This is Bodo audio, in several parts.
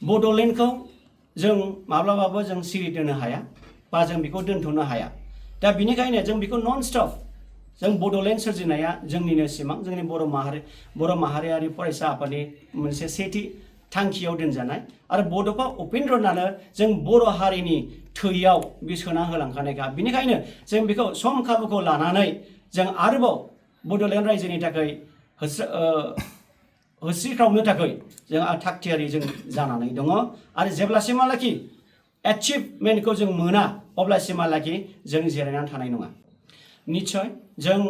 बड'लेण्डखौ जों माब्लाबाबो जों सिरि दोननो हाया बा जों बेखौ दोनथ'नो हाया दा बिनिखायनो जों बेखौ नन स्टप जों बड'लेण्ड सोरजिनाया जोंनिनो सिमां जोंनि बर' माहारियारि फरायसा आफादनि मोनसे सेथि थांखियाव दोनजानाय आरो बड'फा उपेन्द्रनाथनो जों बर' हारिनि थैयाव बे सोना होलांखानायखा बिनिखायनो जों बेखौ सम खाबुखौ लानानै जों आरोबाव बड'लेण्ड रायजोनि थाखाय होस्रिख्रावनो थाखाय जों थागथियारि जों जानानै दङ आरो जेब्लासिमहालागि एचिभमेन्टखौ जों मोना अब्लासिमहालागि जों जिरायनानै थानाय नङा निश्चय जों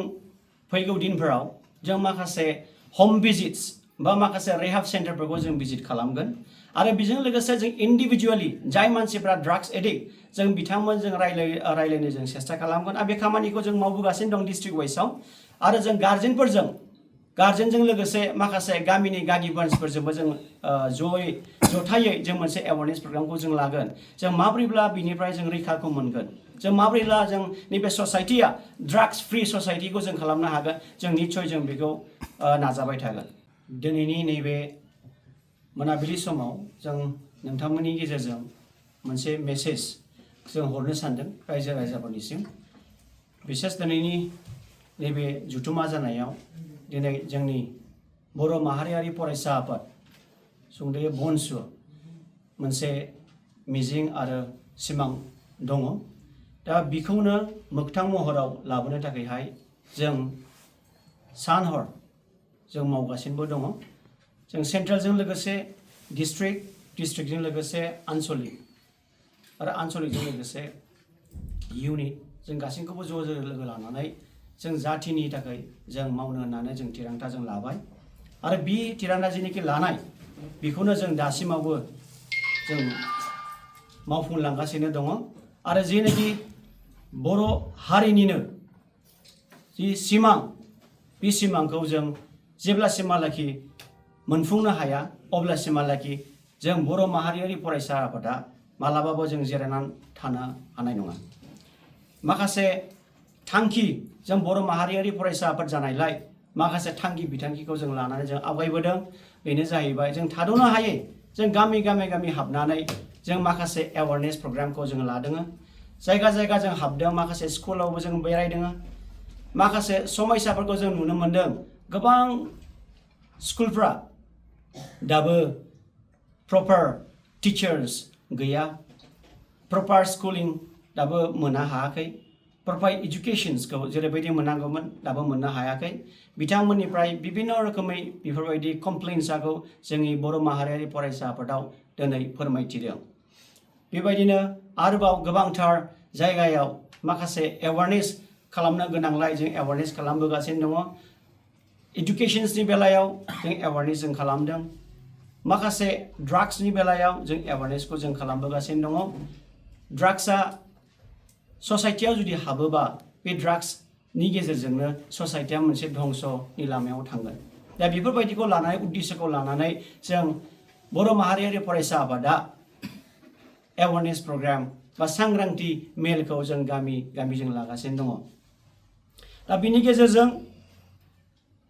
फैगौ दिनफोराव जों माखासे हम भिजिट्स बा माखासे रेहाब सेन्टारफोरखौ जों भिजिट खालामगोन आरो बेजों लोगोसे जों इन्डिभिजुवेलि जाय मानसिफ्रा ड्राग्स एडिक्ट जों बिथांमोनजों रायलायनो जों सेस्था खालामगोन आरो बे खामानिखौ जों मावबोगासिनो दं डिस्ट्रिक्ट वाइसआव आरो जों गार्जेनजों लोगोसे माखासे गामिनि गागि मानसिफोरजोंबो जों जथायै जों मोनसे एवारनेस प्रग्रामखौ जों लागोन जों माब्रैब्ला बिनिफ्राय जों रैखाखौ मोनगोन जों माब्रैब्ला जों नैबे ससाइटिया ड्राग्स फ्रि ससाइटिखौ जों खालामनो हागोन जों निश्चय जों बेखौ नाजाबाय थागोन दिनैनि नैबे मोनाबिलि समाव जों नोंथांमोननि गेजेरजों मोनसे मेसेज जों हरनो सानदों रायजो राजाफोरनिसिम बिसेस दिनैनि नैबे जुथुमा जानायाव दिनै जोंनि बर' माहारियारि फरायसा आफाद सुंद'यै बनसु मोनसे मिजिं आरो सिमां दङ दा बेखौनो मोगथां महराव लाबोनो थाखायहाय जों सान हर जों मावगासिनोबो दङ जों सेन्ट्रेलजों लोगोसे डिस्ट्रिक्टजों लोगोसे आनसलिक आरो आनसलिकजों लोगोसे इउनिट जों गासैखौबो ज' लोगो लानानै जों जाथिनि थाखाय जों मावनो होननानै जों थिरांथा जों लाबाय आरो बे थिरांथा जेनोखि लानाय बेखौनो जों दासिमावबो जों मावफुंलांगासिनो दङ आरो जेनोखि बर' हारिनिनो जि सिमां बे सिमांखौ जों जेब्लासिमहालागि मोनफुंनो हाया अब्लासिमहालागि जों बर' माहारियारि फरायसा आफादा मालाबाबो जों जिरायनानै थानो हानाय नङा माखासे थांखि जों बर' माहारियारि फरायसा आफाद जानायलाय माखासे थांखि बिथांखिखौ जों लानानै जों आवगायबोदों बेनो जाहैबाय जों थाद'नो हायै जों गामि हाबनानै जों माखासे एवारनेस प्रग्रामखौ जों लादों जायगा जों हाबदों माखासे स्कुलावबो जों बेरायदों माखासे समयसाफोरखौ जों नुनो मोनदों गोबां स्कुलफ्रा दाबो प्रपार टिचार्स गैया प्रपार स्कुलिं दाबो मोननो हायाखै प्रपार एजुकेशन्सखौ जेरैबायदि मोननांगौमोन दाबो मोननो हायाखै बिथांमोननिफ्राय बिभिन्न रोखोमै बेफोरबायदि कमप्लेन्सखौ जोंनि बर' माहारियारि फरायसा आफादाव दिनै फोरमायथिदों बेबायदिनो आरोबाव गोबांथार जायगायाव माखासे एवारनेस खालामनो गोनांलाय जों एवारनेस खालामबोगासिनो दङ एडुकेशन्सनि बेलायाव जों एवारनेस जों खालामदों माखासे ड्राग्सनि बेलायाव जों एवारनेसखौ जों खालामबोगासिनो दङ ड्राग्सआ ससाइटियाव जुदि हाबोबा बे ड्राग्सनि गेजेरजोंनो ससाइटिया मोनसे धंसनि लामायाव थांगोन दा बेफोरबायदिखौ लानानै उद्देश्यखौ लानानै जों बर' माहारियारि फरायसा आफादा एवारनेस प्रग्राम बा सांग्रांथि मेलखौ जों गामि जों लागासिनो दङ दा बिनि गेजेरजों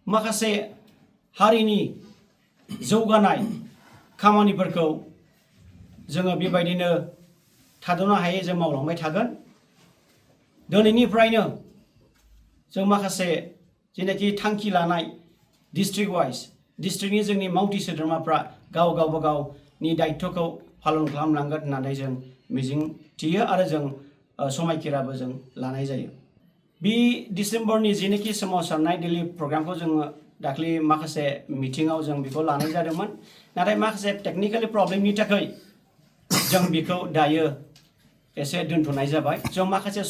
माखासे हारिनि जौगानाय खामानिफोरखौ जोङो बेबायदिनो थाद'नो हायै जों मावलांबाय थागोन दिनैनिफ्रायनो जों माखासे जेनाखि थांखि लानाय डिस्ट्रिक्ट वाइज डिस्ट्रिक्टनि जोंनि मावथि सोद्रोमाफ्रा गावबा गावनि दायित्वखौ पालन खालामलांगोन होननानै जों मिजिं थियो आरो जों समायखिराबो जों लानाय जायो बे डिसेम्बरनि जेनाखि सोमावसारनाय दिल्ली प्रग्रामखौ जोङो दाख्लि माखासे मिटिङाव जों बेखौ लानाय जादोंमोन नाथाय माखासे टेक्निकेलि प्रब्लेमनि थाखाय जों बेखौ दायो एसे दोनथ'नाय जाबाय जों माखासे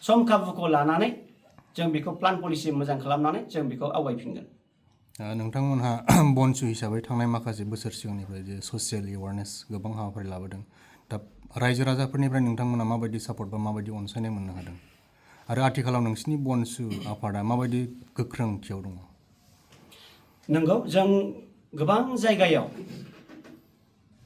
सम खाबुखौ लानानै जों बेखौ प्लान पलिसि मोजां खालामनानै जों बेखौ आवगायफिनगोन नोंथांमोनहा बनसु हिसाबै थांनाय माखासे बोसोर सिगांनिफ्राय जे ससियेल एवारनेस गोबां हाबाफारि लाबोदों दा रायजो राजाफोरनिफ्राय नोंथांमोना माबायदि सापर्ट बा माबायदि अनसायनाय मोननो हादों आरो आथिखालाव नोंसिनि बनसु आफादा माबायदि गोख्रोंथियाव दङ नंगौ जों गोबां जायगायाव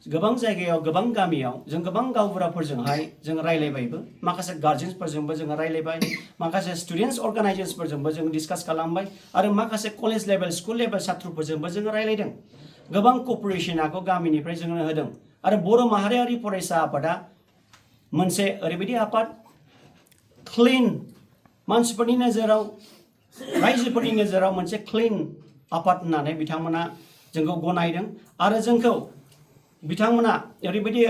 गोबां गामियाव जों गोबां गावबुराफोरजोंहाय जों रायलायबायबो माखासे गार्जेन्सफोरजोंबो जों रायलायबाय माखासे स्टुडेन्टस अर्गानाइजेशनफोरजोंबो जों डिसकास खालामबाय आरो माखासे कलेज लेभेल स्कुल लेभेल साथ्रफोरजोंबो जों रायलायदों गोबां क'पारेसनखौ गामिनिफ्राय जोंनो होदों आरो बर' माहारियारि फरायसा आफादा मोनसे ओरैबायदि आफाद क्लिन मानसिफोरनि नोजोराव रायजोफोरनि नोजोराव मोनसे क्लिन आफाद होननानै बिथांमोना जोंखौ गनायदों आरो जोंखौ बिथांमोना ओरैबायदि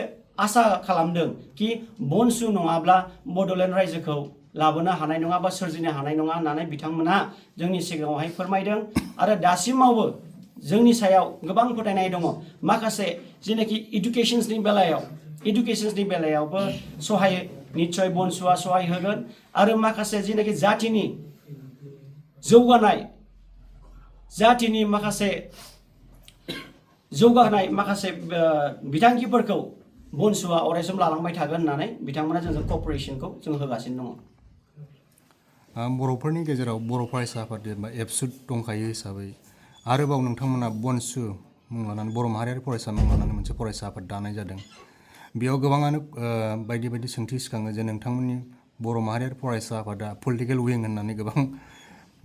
आसा खालामदों कि बनसु नङाब्ला बड'लेण्ड रायजोखौ लाबोनो हानाय नङा बा सोरजिनो हानाय नङा होननानै बिथांमोना जोंनि सिगाङावहाय फोरमायदों आरो दासिमावबो जोंनि सायाव गोबां फोथायनाय दङ माखासे जेनाखि इडुकेशननि बेलायावबो सहाय निस्सय बनसुआ सहाय होगोन आरो माखासे जेनाखि जातिनि माखासे जौगानाय माखासे बिथांखिफोरखौ बनसुआ अरायसम लालांबाय थागोन होननानै बिथांमोना जोंजों क'पारेसनखौ जों होगासिनो दङ। बर'फोरनि गेजेराव बर' फरायसा आफाद एबा एबसु दंखायो हिसाबै आरोबाव नोंथांमोना बनसु मुं लानानै बर' माहारियारि फरायसा मुं लानानै मोनसे फरायसा आफाद दानाय जादों। बेयाव गोबाङानो बायदि बायदि सोंथि सिखाङो जे नोंथांमोननि बर' माहारियारि फरायसा आफादा पलिटिकेल उइं होननानै गोबां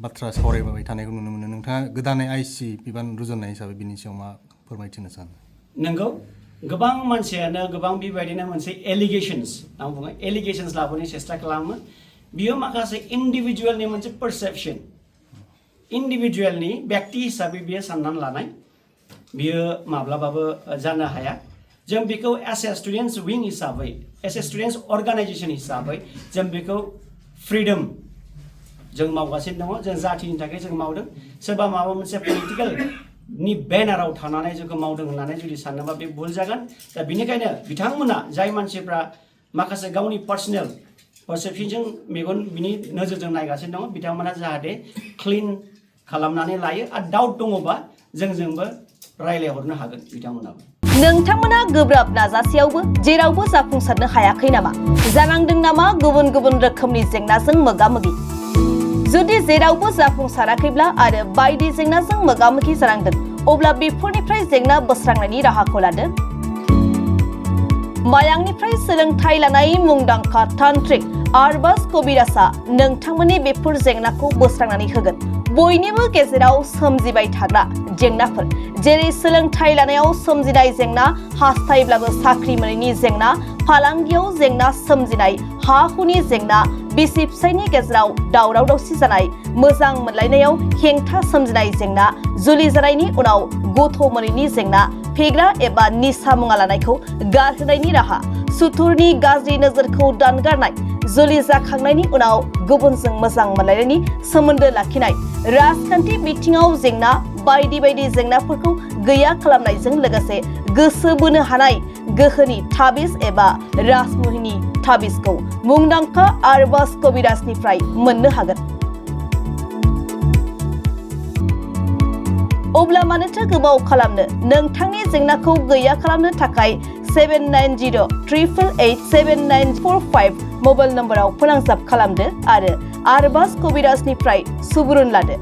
बाथ्रा सावरायबाय थानायखौ नुनो मोनो। नोंथाङा गोदानै आइसि बिबान रुजुननाय हिसाबै बिनि सायाव मा फोरमायथिनो सानो? नंगौ गोबां मानसियानो गोबां बेबायदिनो मोनसे एलिगेशन्स आं बुङो एलिगेशन्स लाबोनो सेस्था खालामो बियो माखासे इन्डिभिजुवेलनि मोनसे पारसेपसन इन्डिभिजुवेलनि व्यक्ति हिसाबै बियो साननानै लानाय बियो माब्लाबाबो जानो हाया। जों बेखौ एस ए स्टुडेन्ट्स विं हिसाबै एस ए स्टुडेन्ट्स अर्गानाइजेसन हिसाबै जों बेखौ फ्रिडम जों मावगासिनो दङ जों जातिनि थाखाय जों मावदों सोरबा माबा मोनसे पलिटिकेलनि बेनाराव थानानै जोंखौ मावदों होननानै जुदि सानोबा बे भुल जागोन। दा बेनिखायनो बिथांमोना जाय मानसिफ्रा माखासे गावनि पार्सनेल पारसेपसनजों मेगन बिनि नोजोरजों नायगासिनो दङ बिथांमोना जाहाथे क्लिन खालामनानै लायो आरो डाउट दङबा जोंजोंबो रायलायहरनो हागोन बिथांमोनाबो। नोंथांमोना गोब्राब नाजासेयावबो जेरावबो जाफुंसारनो हायाखै नामा? जानांदों नामा गुबुन गुबुन रोखोमनि जेंनाजों मोगा-मोगि? जुदि जेरावबो जाफुंसाराखैब्ला आरो बायदि जेंनाजों मोगा-मोगि जानांदों अब्ला बेफोरनिफ्राय जेंना बोस्रांनायनि राहाखौ लादो। मायांनिफ्राय सोलोंथाइ लानाय मुंदांखा तान्त्रिक आरबाज कबिराजआ नोंथांमोननि बेफोर जेंनाखौ बोस्रांनानै होगोन। बयनिबो गेजेराव सोमजिबाय थाग्रा जेंनाफोर जेरै सोलोंथाइ लानायाव सोमजिनाय जेंना, हास्थायब्लाबो साख्रि मोनैनि जेंना, फालांगियाव जेंना सोमजिनाय, हा हुनि जेंना, बिसि फिसायनि गेजेराव दावराव दावसि जानाय, मोजां मोनलायनायाव हेंथा सोमजिनाय जेंना, जुलि जानायनि उनाव गथ' मोनैनि जेंना, फेग्रा एबा निसा मुवा लानायखौ गारहोनायनि राहा, सुथुरनि गाज्रि नोजोरखौ दानगारनाय, जुलि जाखांनायनि उनाव गुबुनजों मोजां मोनलायनायनि सोमोन्दो लाखिनाय, राजखान्थि बिथिङाव जेंना बायदि बायदि जेंनाफोरखौ गैया खालामनायजों लोगोसे गोसो बोनो हानाय गोहोनि ताबिज एबा राजमुहिनि ताबिजखौ मुंदांखा आरबाज कबिराजनिफ्राय मोननो हागोन। अब्ला मानोथो गोबाव खालामनो? नोंथांनि जेंनाखौ गैया खालामनो थाखाय 7908887945 मबाइल नम्बराव फोनांजाब खालामदो आरो आरबाज कबिराजनिफ्राय सुबुरुन लादो।